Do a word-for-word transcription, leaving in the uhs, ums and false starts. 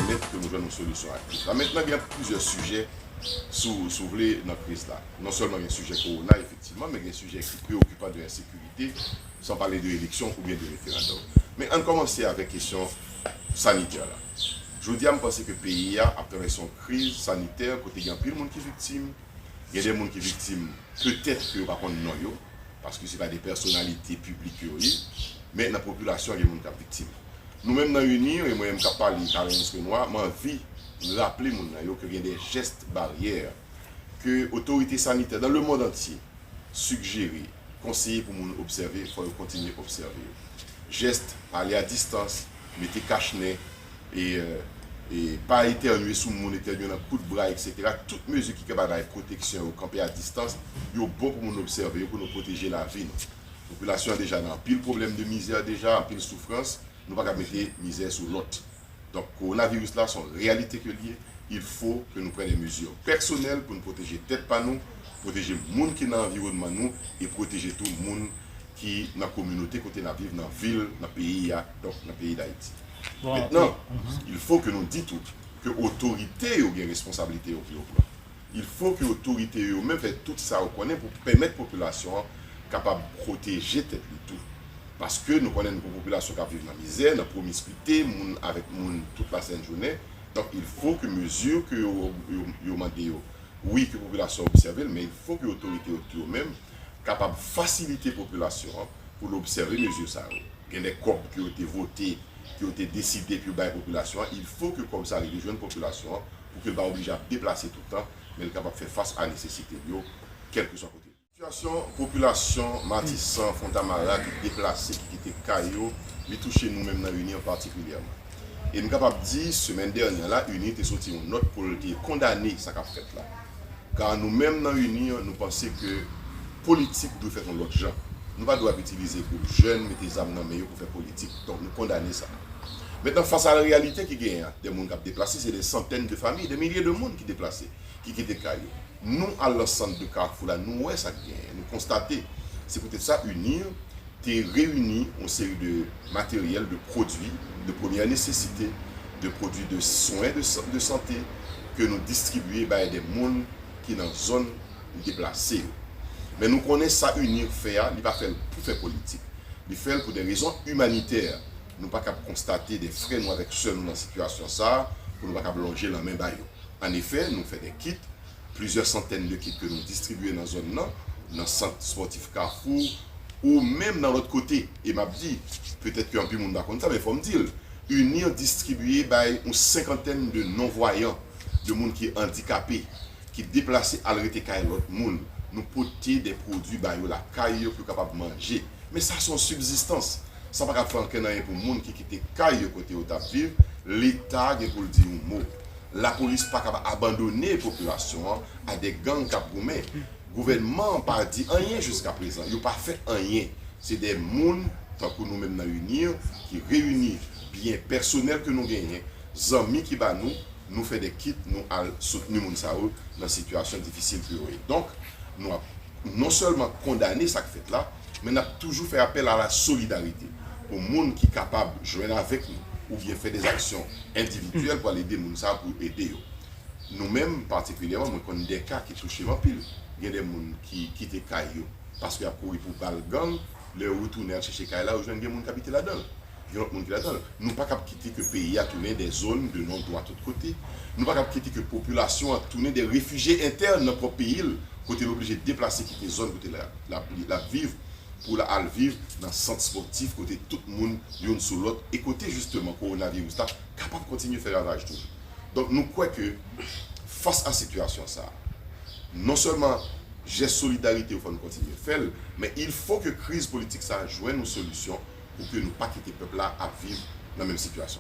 pèmèt ke nou jwenn yon solisyon a kriz la. Mentnan, gen plizyè sijè, si w, si w vle, nan kriz la. Non sèlman gen sijè kowona, efektivman, men gen sijè ki preokipan de ensekirite, san pale de eleksyon oubyen de referandòm. Men ann kòmanse avèk kesyon sanitè la. Jodi a, m panse ke peyi a ap travèse yon kriz sanitè kote gen anpil moun ki viktim, gen de moun ki viktim petèt ke yo pa konn non yo, paske se pa de pèsonalite piblik yo ye, men nan popilasyon an gen moun k ap viktim. Nou menm nan UNIR, e mwen menm k ap pale, Carl Ernest Renois, m anvi raple moun nan yo ke gen de jès baryè ke otorite sanitè dans le monde entier sijere, konseye pou moun obsève, fò yo kontinye obsève yo. Jès, pale a distans, mete kach nen, e, e pa etènye sou moun, etènye nan kout bra, etsetera. Tout mezi ki kapab bay pwoteksyon yo, kanpe a distans, yo bon pou moun obsève yo, pou nou pwoteje lavi nou. Popilasyon an deja nan anpil pwoblèm de mizè deja, anpil soufrans, nou pa ka mete mizè sou lòt. Donk, kowonaviris la, se yon reyalite ke l ye. Il faut que nous prenions des mesures personnelles pou nou pwoteje tèt pa nou, pwoteje moun ki nan anviwònman nou, e pwoteje tou moun ki nan kominote kote n ap viv, nan vil, nan peyi a, donk nan peyi Dayiti. Bon, Mentnan, il faut que nou di tou ke otorite yo gen responsablite yo pou yo pran. Il faut que otorite yo menm fè tout sa yo konnen pou pèmèt popilasyon an kapab pwoteje tèt li tou. Paske nou konnen nou gon popilasyon k ap viv nan mizè, nan pwomiskwite, moun avèk moun tout lasent jounen. Donk, il faut que mezi ke yo, yo, yo mande yo, wi, ke popilasyon obsève l, men il faut que otorite yo tou yo menm kapab fasilite popilasyon an pou l obsève mezi sa yo. Gen de kòb ke yo te vote, ke yo te deside pou yo bay popilasyon an, il faut que kòb sa rive jwenn popilasyon an pou ke l pa oblije ap deplase tout tan, men l kapab fè fas a nesesite l yo, kèlkeswa kote. Sitiyasyon popilasyon Matisan, Fontamara ki deplase, ki kite kay yo, li touche nou menm nan UNIR patikilyèman. E m kapab di, semèn dènyè la, UNIR te soti yon nòt pou l te kondane sa k ap fèt la. Ka nou menm nan UNIR, nou panse ke politik dwe fèt yon lòt jan. Nou pa dwe ap itilize gwoup jèn, mete zam nan men yo pou fè politik. Donk, nou kondane sa. Mentnan, fas a la reyalite ki genyen an, de moun k ap deplase, se de santèn de fanmi, de milye de moun ki deplase, ki kite kay yo. Nou, al nan sant de Kafou la, nou wè sa k genyen, nou konstate. Se poutèt sa, UNIR te reyini yon seri de materyèl, de pwodui de premyè nesesite, de pwodui de swen de, san- de sante ke nou distribye bay de moun ki nan zòn deplase yo. Men nou konnen sa UNIR fè a, li pa fè l pou fè politik. Li fè l pou de rezon imanitè. Nou pa kab konstate de frè nou avèk sè nou nan sitiyasyon sa a, pou nou pa kab lonje lanmen ba yo. Annefè, nou fè de kit, plizyè santèn de kit ke nou distribye nan zòn nan, nan sant espòtif Kafou, ou menm nan lòt kote. E m ap di, petèt ke anpil moun pa konn sa, men fò m di l, UNIR distribye bay yon senkantèn de nonvwayan, de moun ki andikape, ki deplase al rete kay lòt moun. Nou pote de pwodui ba yo lakay yo pou yo kapab manje. Men sa se yon sibzistans. Sa pa ka fè ankenn anyen pou moun ki kite kay yo kote yo t ap viv. Leta gen pou l di yon mo. Lapolis pa kab abandone popilasyon an a de gang k ap goumen. Gouvènman an pa di anyen jiskaprezan. Yo pa fè anyen. Se de moun, tankou nou menm nan UNIR, ki reyini byen pèsonèl ke nou genyen, zanmi ki ba nou, nou fè de kit, nou al soutni moun sa yo nan sitiyasyon difisil ke yo ye. Donk, nou ap non sèlman kondane sa k fèt la, men n ap toujou fè apèl a la solidarite pou moun ki kapab jwenn avèk nou oubyen fè de aksyon endividyèl pou al ede moun sa yo, pou ede yo. Nou menm, patikilyèman, mwen konn de ka ki touche m anpil. Gen de moun ki kite kay yo paske y ap kouri pou bal gang, lè yo retounen al chèche kay la, yo jwenn gen moun k abite ladan l. Gen lòt moun ki ladan l. Nou pa kab kite ke peyi a tounen de zòn de non dwa tout kote. Nou pa kab kite ke popilasyon an tounen de refijye entèn nan pwòp peyi l, kote l oblije deplase kite zòn kote l ap, l ap, l ap viv, pou l al viv nan sant espòtif kote tout moun youn sou lòt e kote jisteman kowonaviris la kapab kontinye fè ravaj toujou. Donk, nou kwè ke fas a sitiyasyon sa a, non sèlman jès solidarite yo fò nou kontinye fè l, men il faut que kriz politik sa a jwenn yon solisyon pou ke nou pa kite pèp la ap viv nan menm sitiyasyon.